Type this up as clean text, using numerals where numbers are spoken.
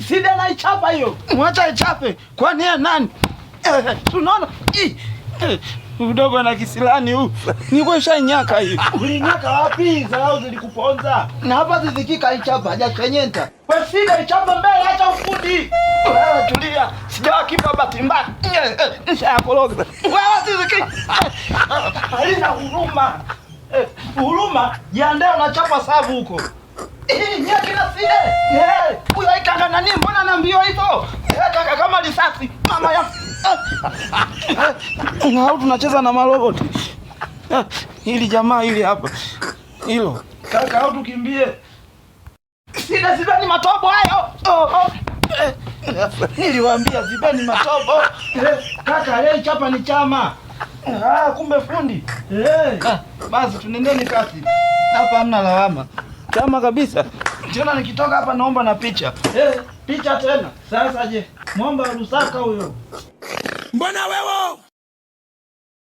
Sida naichapa hiyo. Mwacha ichape. Kwani yeye nani? Tunaona udogo na kisilani huu. Niko shanyaka hiyo. Ulinyaka wapi? Zarau zilikuponza. Na hapa zizikika ichapa hajachenyenta. Wewe sida ichapa mbele acha ufundi. Wewe tulia. Sijawa kipa bahati mbaya. Nishayakoroga. Wewe ziziki. Halina huruma. Huruma, jiandae unachapa sabu huko. Nyie kina Side. Huyo aikanga nani mbona na mbio hivyo? Kaka kama risasi. Mama ya. Au tunacheza na maroboti. Hili jamaa hili hapa. Hilo. Kaka au tukimbie. Side zibeni matobo hayo. Oh, oh. Niliwaambia zibeni matobo. Kaka leo chapa ni chama. Ah, kumbe fundi. Basi tunendeni kasi. Hapa hamna lawama. Chama kabisa. Tena nikitoka hapa naomba na picha. Picha tena. Sasa je, mwomba Lusaka huyo. Mbona wewe